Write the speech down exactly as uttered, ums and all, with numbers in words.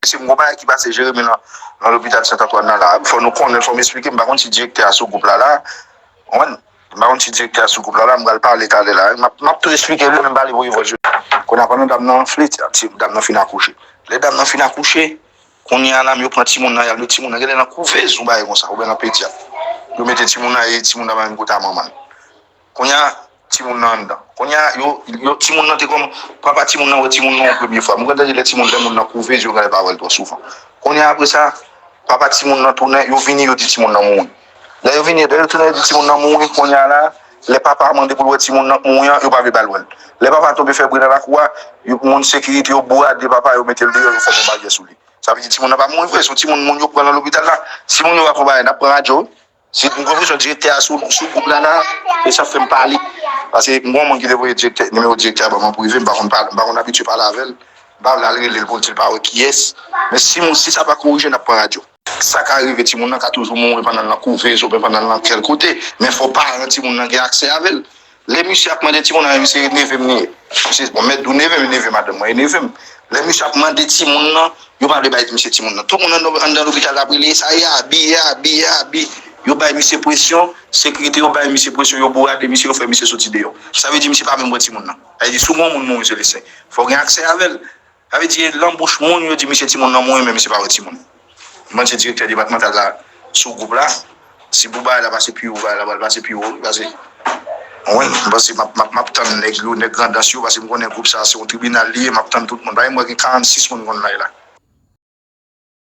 Se m gon bagay ki pase Jeremi nan, nan lopital Sant Antwàn nan la. Fò nou konnen, fò m esplike, m pa konn si direktè a sou gwoup la la. Konprann? M pa konn si direktè a sou gwoup la la, m pral pale talè la. M ap, m ap tou esplike li, men m pale voye vòs yo. Kounye a pandan dam nan anfle, ti, dam nan fin akouche. Lè dam nan fin akouche, kounye a la, yo pran timoun nan, y al met timoun nan, genlè nan kouvez, yon bagay konsa, oubyen nan pedyat. Yo mete timoun nan, e timoun nan pa menm kote a manman l. Kounye a, timoun nan anndan. Kounye a, yo, yo, timoun nan te kòm, papa timoun nan wè timoun nan yon premye fwa. Mwen konn tande lè timoun, lè moun nan kouvez, yo genlè pa wè l twò souvan. Kounye a, apre sa, papa timoun nan tounen, yo vini, yo di timoun nan mouri. Lè yo vini, lè yo tounen, yo di timoun nan mouri, kounye a la, lè papa a mande pou l wè timoun nan k mouri an, yo pa vle ba l wè l. Lè papa a tonbe fè bri nan lakou a, yo, moun sekirite yo bourade papa, yo mete l deyò, yo fè yon baryè sou li. Sa vle di timoun nan pa mouri vre, se yon timoun moun yo pran nan lopital la. Si moun yo pa fè bagay, n ap pran radyo. Si m gen enpresyon direktè a sou, sou gwoup la la, e sa fè m pale. Paske m gen yon moun ki te voye direktè, nimewo direktè a ban mwen prive, m pa konn pale, m pa konn abitye pale avè l. M pa vle al rele l pou l di l pa wè kiyès. Men si moun, si sa pa korije, n ap pran radyo. Sa ka rive timoun nan ka toujou mouri pandan l nan kouvez oubyen pandan l nan kèl kote, men fò paran timoun nan gen aksè avè l. Lè misye ap mande timoun nan, misye e neve m li ye. Misye, bon, mèt di w neve m, e neve madanm mwen, e neve m. Lè misye ap mande timoun nan, yo pa vle bay misye timoun nan. Tout moun anndan, anndan lopital la ap rele, sa e abi, e abi, e abi. Yo bay misye presyon, sekirite yo bay misye presyon, yo bourade misye, yo fè misye soti deyò. Sa vle di misye pa menm wè timoun nan. Sa vle di si w gen yon moun mouri sou lesen, fò w gen aksè avè l. Sa vle di, lan bouch moun, yo di misye timoun nan mouri, men misye pa wè timoun. M panse direktè depatmantal la sou gwoup la. Si pou bagay la pase pi wo, bagay la pral pase pi wo, wi, pase. Wi, m panse m ap, m ap, m ap tann nèg yo, nèg Grandans yo, pase m konnen gwoup sa a se yon tribinal li ye, m ap tann tout moun. Paske m wè gen karannsis moun konn lay la.